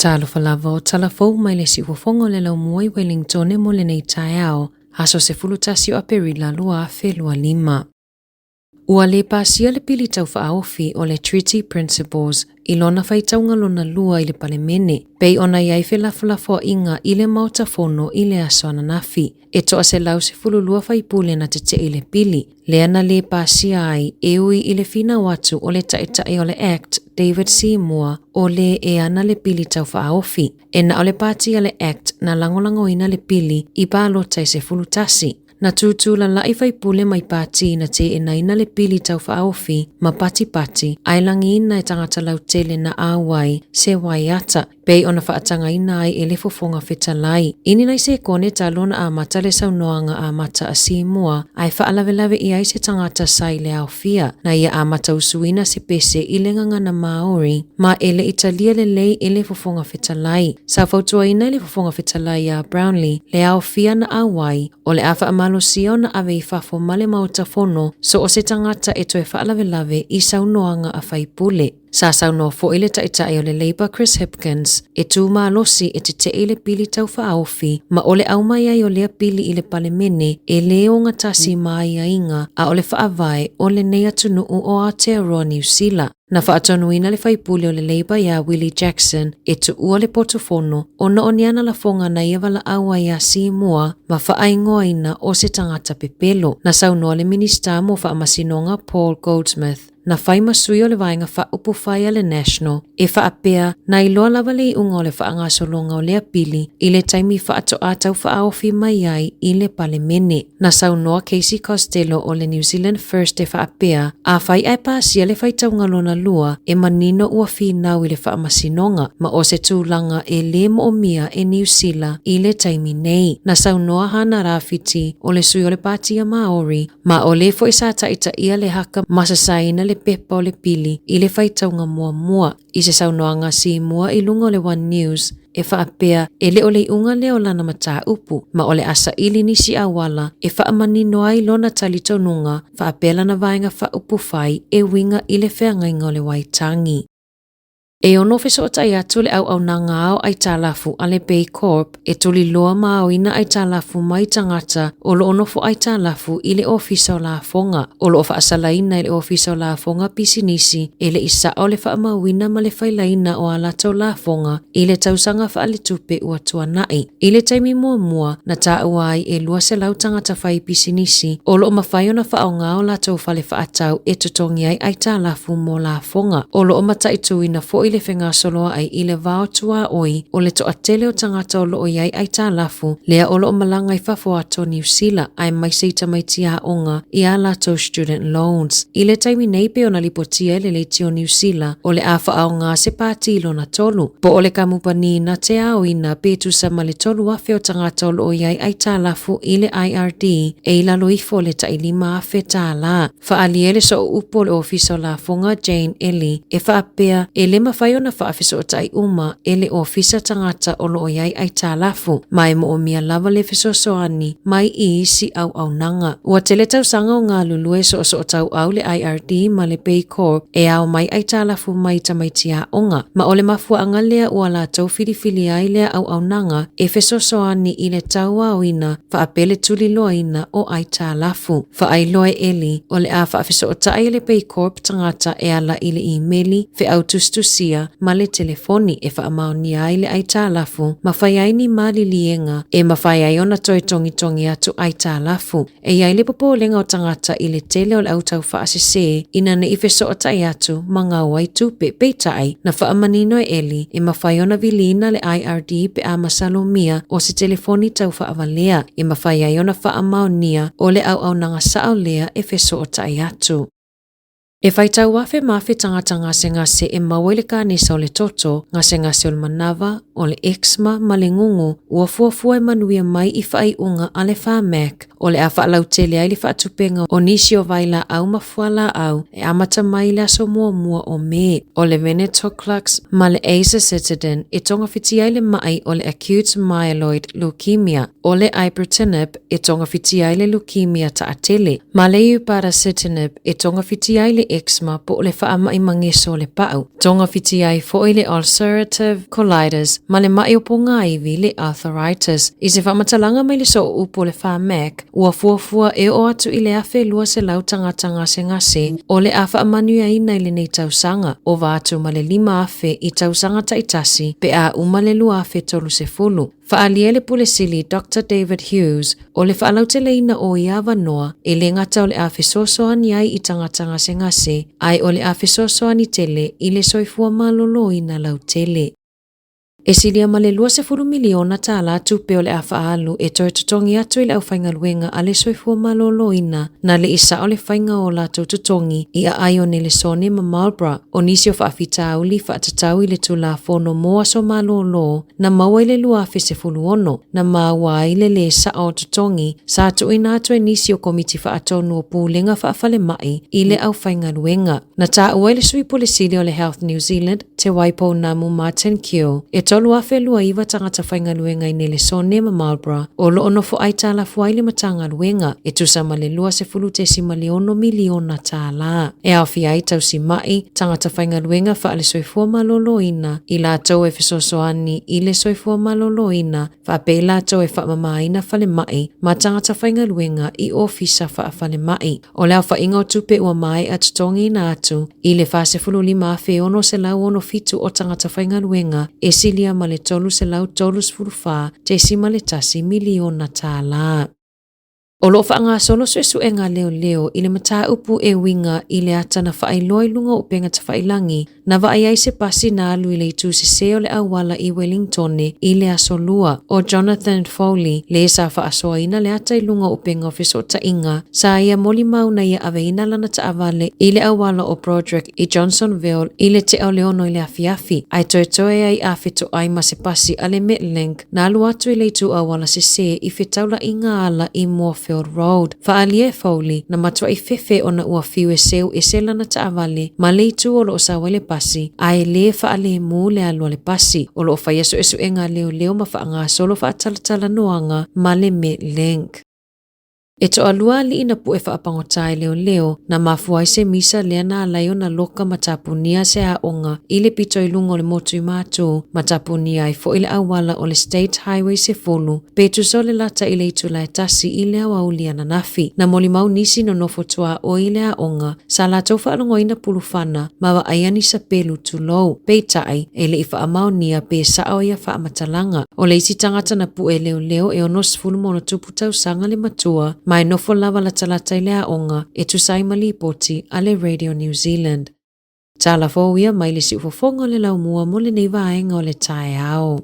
Talofa lava o tala fou mai le siufofoga o le laumua i Wellingtone mo lenei taeao, aso 11 o Aperila 2025. Ua le pasia le pili taufaaofi o le Treaty Principles i lona faitauga lona lua i le Palemene, pei ona i ai felafolafoaiga i le Maota Fono i le aso ananafi. E toa 112 faipule na tetee i le pili, lea na le pasia ai e ui i le finau atu o le Taitai o le Act David Seymour o le e ana le pili taufaaofi. E na o le pati a le Act na lagolagoina le pili i palota e 11. Na tūtūlalaʻi faipule mai pati na teenaina le pili taufaaofi ma patipati ae lagiina e tagata lautele na auai se waiata pei ona faatagaina ai e le Fofoga Fetalai. I ni nai sekone talu ona amata le saunoaga amata a Seymour ae faalavelave i ai se tagata sa i le aofia na ia amata usuina se pese i le gagana Māori ma e le i talia lelei e le Fofoga Fetalai. Sa fautuaina e le Fofoga Fetalai iā Brownlee le aofia na auai o le a faamalosia ona ave i fafo ma le Maota Fono so o se tagata e toe faalavelave i saunoaga a faipule. Sa saunoa foi le Taitai o le Labour Chris Hipkins e tū malosi e tetee i le pili taufaaofi ma o le aumai ai o lea pili i le Palemene e lē ogatasi ma aiaiga a o le faavae o lenei atunuu o Aotearoa Niu Sila. Na faatonuina le faipule o le Labour iā Willie Jackson e tuua le potu fono ona o ni ana lafoga na ia valaau ai iā Seymour ma faaigoaina o se tagata pepelo. Na saunoa le Minisita mo Faamasinoga Paul Goldsmith na fai ma sui o le vaega faaupufai a le National e faapea na iloa lava le iuga o le faagasologa o lea pili i le taimi faatoa taufaaofi mai ai i le Palemene. Na saunoa Casey Costello o le New Zealand First e faapea, afai ae pasia le faitauga lona lua e manino ua finau i le faamasinoga ma o se tulaga e lē moomia e Niu Sila i le taimi nei. Na saunoa Hana Rāwhiti o le sui o le Pātia Māori Ma o lē foi sa taitaia le haka ma sasaina le pepa o le pili i le faitauga muamua i se saunoaga simua i luga o le One News e faapea e le o le iuga lea o lana mataupu ma o le a saili nisi auala e faamanino ai lona talitonuga faapea lana vaega faaupufai e uiga i le feagaiga o le Waitangi. E ono fesootai atu le auaunaga ao aitalafu a le Baycorp e tuliloa ma aoina aitalafu mai tagata o lo o nofo aitalafu i le Ofisa o Lafoga. O lo o faasalaina e le Ofisa o Lafoga pisinisi e le i sao le faamauina ma le failaina o a latou lafoga i le tausaga faaletupe ua tuanai. I le taimi muamua na taua ai e 200 tagata fai pisinisi o lo o mafai ona faaaoga o latou fale faatau e totogi ai aitalafu mo lafoga. O lo o mataituina foi le fegasoloai i le vao tuaoi o le toatele o tagata o lo o i ai aitalafu lea o lo o malaga i fafo atu o Niu Sila aemaise i tamaiti aoga i ā latou student loans. I le taimi nei pei ona lipotia e le Leitio Niu Sila o le a faaaoga se pati lona tolu, po o le kamupani na te aoina pe tusa ma le 3,000 o tagata o lo o i ai aitalafu i le IRD e i lalo ifo o le tai $5,000. Faaalia e le sooupu o le Ofisa o Lafoga Jane Ellie e faapea e le mafai ona faafesootai uma e le Ofisa tagata o lo o i ai aitalafu, ma e moomia lava le fesoasoani mai i isi auaunaga. Ua tele tausaga o galulue soosootauau le IRD ma le Baycorp e ao mai aitalafu mai tamaiti aoga, ma o le mafuaaga lea ua latou filifili ai lea auaunaga e fesoasoani i le tauaoina faapea le tuliloaina o aitalafu. Faailoa e Eli, o le a faafesootai e le Baycorp tagata e ala i le imeli, feau tusitusia, ma le telefoni e faamaonia ai le aitalafu ma fai ai ni maliliega e mafai ai ona toe togitogi atu aitalafu. E i ai le popolega o tagata i le tele o le au taufaasese ina ne i fesootai atu ma gau ai tupe. Peitai, na faamanino e Eli e mafai ona viliina le IRD pe a masalomia o se telefoni taufaavalea e mafai ai ona faamaonia o le auaunaga sao lea e fesootai atu. E faitau afe ma afe tagata gasegase e maua i le kanesa o le toto, gasegase o le manava, o le eczema ma le gugu ua fuafua e manuia mai i faaiuga a le Pharmac. o le a faalautele ai le faatupeina o nisi o vailaau ma fualaau e amata mai i le aso muamua o Me. O le Venetoclax ma le Azacitidine e togafitia ai le ma'i o le Acute Myeloid Leukemia, o le Ibrutinib e togafitia ai le leukemia taatele, ma le Upadacitinib e togafitia ai le eczema po o le faamai mageso o le pau. Togafitia ai foi le ulcerative colitis ma le ma'i o pogāivi le arthritis. I se faamatalaga mai le Sooupu o le Pharmac, ua fuafua e oo atu i le 1,200 tagata gasegase o le a faamanuiaina i lenei tausaga, ova atu ma le 5,000 i tausaga taitasi pe a uma le 2030. Faaalia e le Pule Sili Doctor David Hughes, o le faalauteleina o ia avanoa e le gata o le a fesoasoani ai i tagata gasegase, ae o le a fesoasoani tele i le soifua maloloina lautele. E silia ma le 20 miliona tālā tupe o le a faaalu e toe totogi atu i le aufaigaluega a le Soifua Maloloina na le i sao le faiga o latou totogi i aai o Nelesone ma Marlborough. O nisi o faafitauli faatatau i le Tulafono mo Aso Malolo na maua i le 2016, na maua ai le lē sao o totogi sa tuuina atu e nisi o Komiti Faatonu o Pulega Faafalemai i le aufaigaluega. Na taua e le Sui Pule Sili o le Health New Zealand, Te Waipounamu Martin Keogh, e 3,029 tagata faigaluega i Nelesone ma Marlborough o lo o nofo aitalafu ai le Matagaluega, e tusa ma le $20.6 miliona tālā. E aofia ai tausima'i, tagata faigaluega faale-soifua maloloina, i latou e fesoasoani i le soifua maloloina, faapea i latou e faamamaina falemai ma tagata faigaluega i ofisa faafalemai. O le aofaiga o tupe ua maea totogiina atu i le 45,667 o tagata faigaluega e silia ma le $334.1 miliona tālā. O lo o faagasolo suesuega a leoleo i le mataupu e uiga i le ata na faailoa i luga o upega tafailangi na vaai ai se pasi na alu i le itu sese o le auala i Wellingtone i le Aso Lua. ʻO Jonathan Foley le sa faasoaina le ata i luga o upega o fesootaiga, sa ia molimau na ia aveina lana taavale i le auala o Broderick i Johnsonville i le tea o le 6 i le afiafi, ae toetoe ai a fetoai ma se pasi a le Metlink na alu atu i le itu auala sese i fetaulaiga ala i Moorefield Road. Faaalia e Foley, na matuai fefe ona ua fiu e seu ese lana taavale ma le itu o lo o sau ai le pasi, a e lē faalemu le alu a le pasi. O lo o faia suesuega a leoleo ma faagasolo faatalatalanoaga ma le Metlink. E toalua alii na pue faapagota e leoleo, na mafua ai se misa lea na ala ai ona loka ma tapunia se aoga i le pito i luga o le motu i Matū, ma tapunia ai foi le auala o le State Highway 10, pe tusa o le lata i le itula e tasi i le aoauli ananafi. Na molimau nisi nonofo tuaoi i le aoga, sa latou faalogoina pulufana ma vaaia ni sapelu tulou. Peitai, e le i faamaonia pe sao ia faamatalaga. O le isi tagata na pue leoleo e 60 ma ona tupu tausaga le matua, ma e nofo lava latalata i le aoga e tusa ai ma lipoti a le Radio New Zealand. Tala fou ia mai le siufofoga o le laumua mo lenei vaega o le taeao.